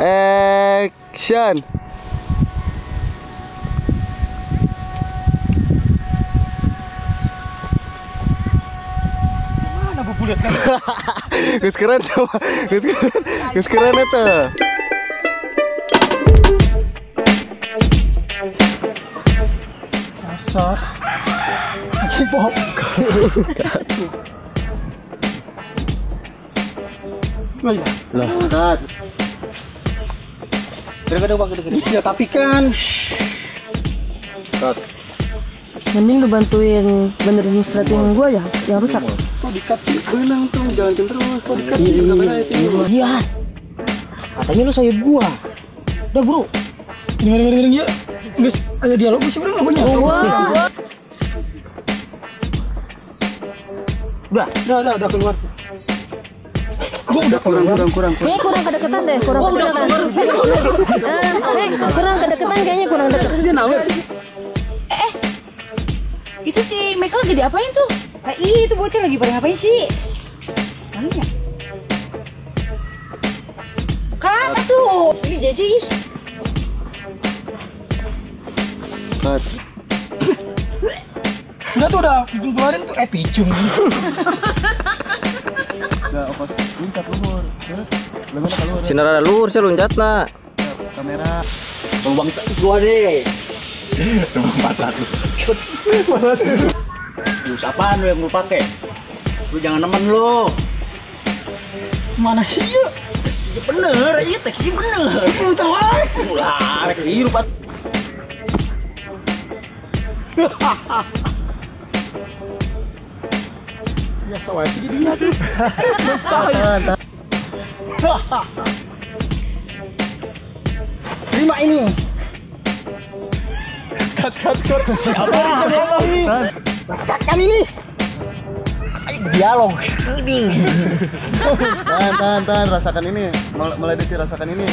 Action. Mana bubulet kan? Gus keren tuh. Gus keren itu. Dasar. Cipok. Lah, kat. Kadang-kadang Bang, kadang-kadang. Ya tapi kan. Kat. Mending lu bantuin benerin setting gua ya, yang rusak. Kok dikat sih? Benang tuh, jangan terus. Kok dikat sih kamera itu? Iya. Katanya lu sayap gua. Udah, Bro. Dengar ya. Guys, ada dialog sih bro, apa nyata? Udah keluar. Gua udah kurang. Kayaknya kurang kedekatan deh, kurang kedekatan. Kurang kedekatan kayaknya kurang dekat. Itu si Michael lagi diapain tuh? Nah itu bocah lagi pada ngapain sih? Mana? Kan tuh. Ini jadi ih. Kat. udah tuh udah keluarin tuh picung. Enggak apa? Loncat luhur. Lemana keluar. Sinar ada luhur sih loncatna. Kamera. Peluang gua deh. Cuma 41. Lu sapaan lu yang lu pakai? Lu jangan nemen lu. Mana sih ya? Iya bener, iya teksnya bener. Lu tahu aja. Ulah, rek biru pat. Ya sawah sih dia tuh. Terima ini. Cut. Siapa ini? Rasakan ini. Dialog. Tahan, rasakan ini. Mulai dari rasakan ini.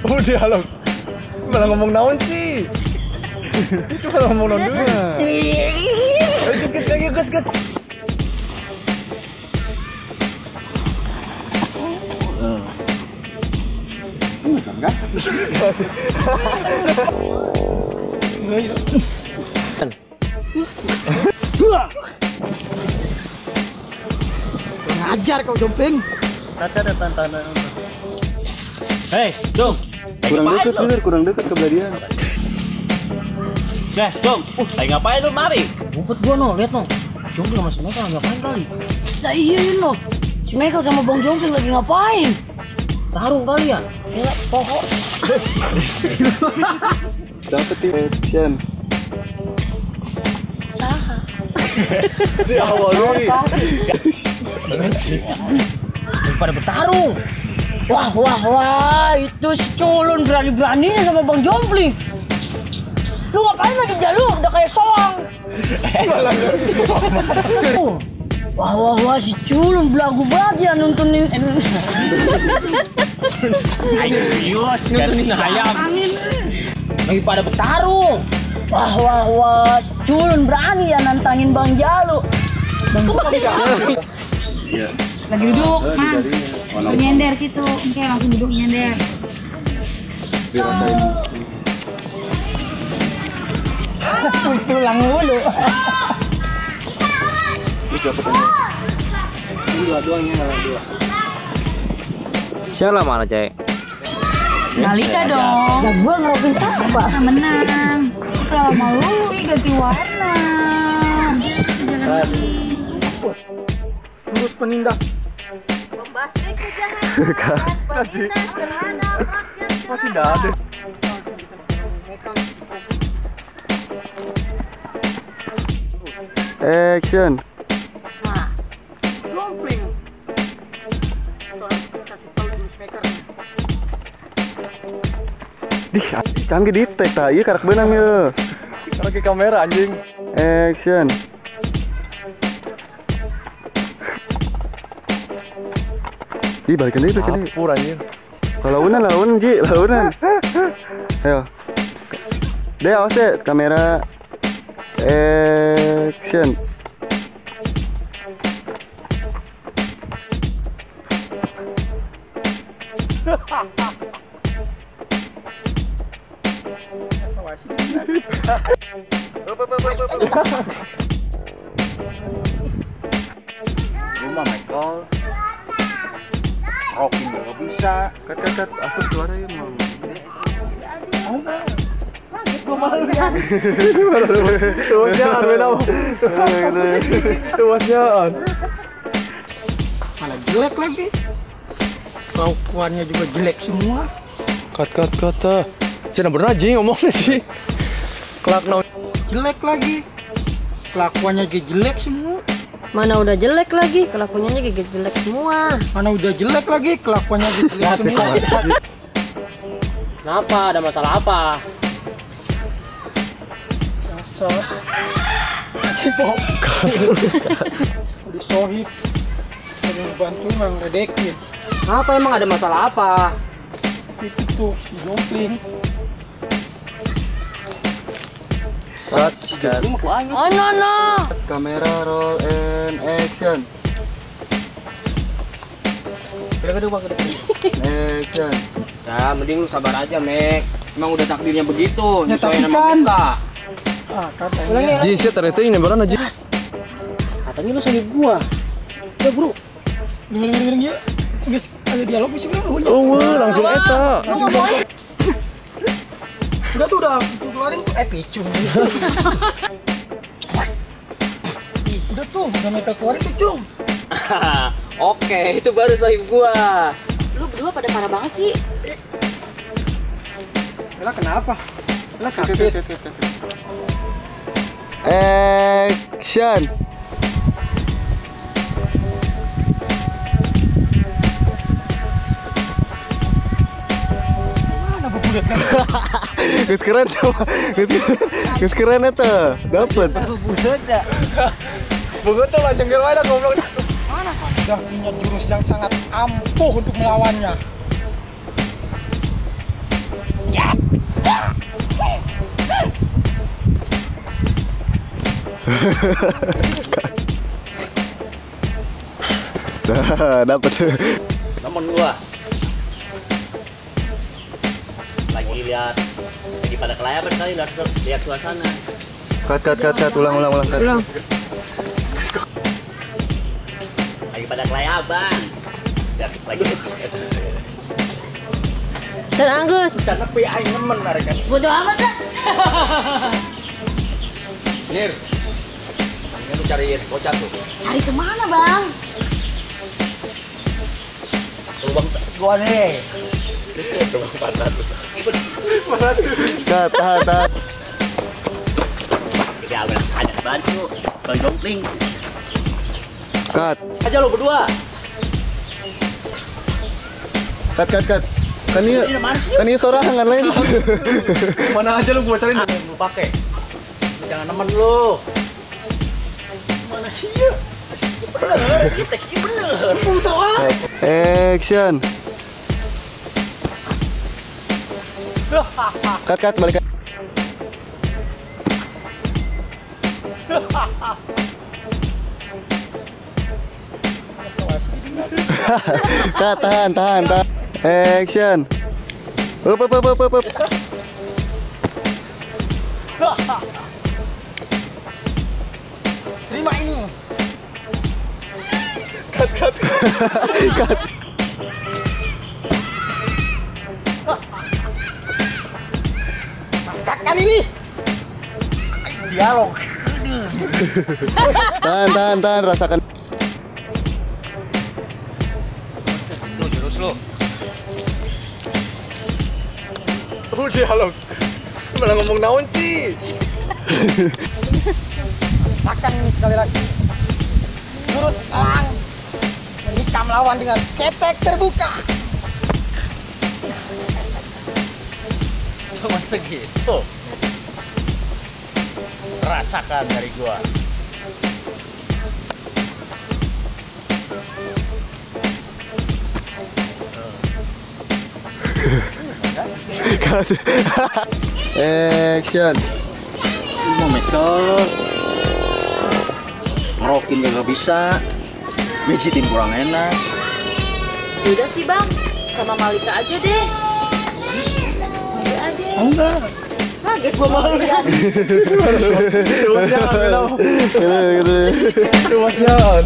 Oh dialog. Malah ngomong naon sih? Itu malah ngomong naon dulu. Gus. Ngajar kau Jomping. Ada tanda. Hei, Jom. Kurang dekat ke beladian. Jom. Lagi ngapain lu mari? Ngumpet gua no, lihat no. Jomping sama si Michael ngapain kali? Nah iya no. Si Michael sama Bang Jomping lagi ngapain? Tarung kali ya? Ya pokok. Dapat action. Di awal dulu. Pada bertarung. Wah, itu si culun berani-beraninya sama Bang Jompling. Lu ngapain lagi jalur? Udah kayak soang. Wah, si culun belagu banget ya nontonin. Ayo serius, nontonin ayam. Lagi pada bertarung. Wah, si culun berani ya nantangin Bang Jalu. Bang Jalu. Iya. Lagi duduk, Mas. Nyender gitu. Oke, langsung duduk nyender. Dirasain. Tulang mulu. Dua-duanya ngalah dua. Siapa mana, Cek? Malika dong. Nah, gua ngerapin siapa? Nah, menang. Kalau mau ganti warna. Terus penindak. Membasmi kejahatan. Penindas terhadap rakyat. Masih dah ada. Action. Jompling. Kasih tahu jurus makernya. Canggih di tag ta. Ieu karak beunang ye. Pakai kamera anjing. Action. Balikin deh. Pur anjing. Launan Ji, launan. Ayo. Deh, awas deh, kamera. Action. Rumah Michael. Rokin juga bisa. Kat asap suaranya mau. Mana jelek lagi. Kelakuannya juga jelek semua. Kat. Cina bener aja ngomongnya sih. Kelak no. Jelek lagi. Kelakuannya juga jelek semua. Mana udah jelek lagi, kelakuannya juga jelek semua. Mana udah jelek lagi, kelakuannya juga jelek semua. Kenapa? Ada masalah apa? Cipok. Udah sohib. Pengen bantu mang ledekin. Apa emang ada masalah apa? Itu tuh si Jompling. Kat. Oh no. Kamera roll and action. Action. Ya, mending lu sabar aja, Mek. Emang udah takdirnya begitu. Ya, Nyesuaiin tapi sama kan. kita. Katanya. Ji, saya ternyata ini beneran aja. Katanya lu salib gua. Ya, bro. Dengerin ya. Guys, ada dialog sih bro. Oh, langsung eta. Udah tuh udah keluarin tuh picu. Udah tuh, udah mereka keluarin tuh, Cung. Oke, itu baru salib gua. Lu berdua pada parah banget sih. Ela kenapa? Ela sakit. Action. Mana bubulet kan? Gus keren tuh. Gus keren itu. Dapat. Bubulet ya. Bunga tuh lanceng ke mana goblok. Mana kan? Udah punya jurus yang sangat ampuh untuk melawannya. Dapat. Temen gua lagi pada kelayapan kali, lihat suasana. Kat. Ulang. Kat. Lagi pada kelayaban. Lihat lagi. Dan Anggus. Karena PI nemen mereka. Bodoh amat dah. Nir. Ini lu cariin bocah tuh. Cari kemana bang? Tuh bang, Gua nih. tuh bang pantat. Kat, tahan. Ini ada bantu, bang Jompling. Kat. Aja lo berdua. Kat. Kan ini sorangan lain. Mana aja lu gua cariin. Lu pakai. Lu jangan nemen lu. Mana sih ya? Bener, kita bener. Action. Kat balik. Kat, tahan. Action. Up. Terima ini. Kat. Rasakan ini. Dialog. Tahan, rasakan. Lu jurus lu. Oh, dialog. Malah ngomong naon sih? Rasakan ini sekali lagi. Jurus elang. Menikam lawan dengan ketek terbuka. Cuma segitu. Rasakan dari gua. Kat. Action. Mau Michael. Ngerokin juga bisa. Mijitin kurang enak. Udah sih bang. sama Malika aja deh. Oh enggak. Kaget gua malu ya. Gitu. Cuma jangan.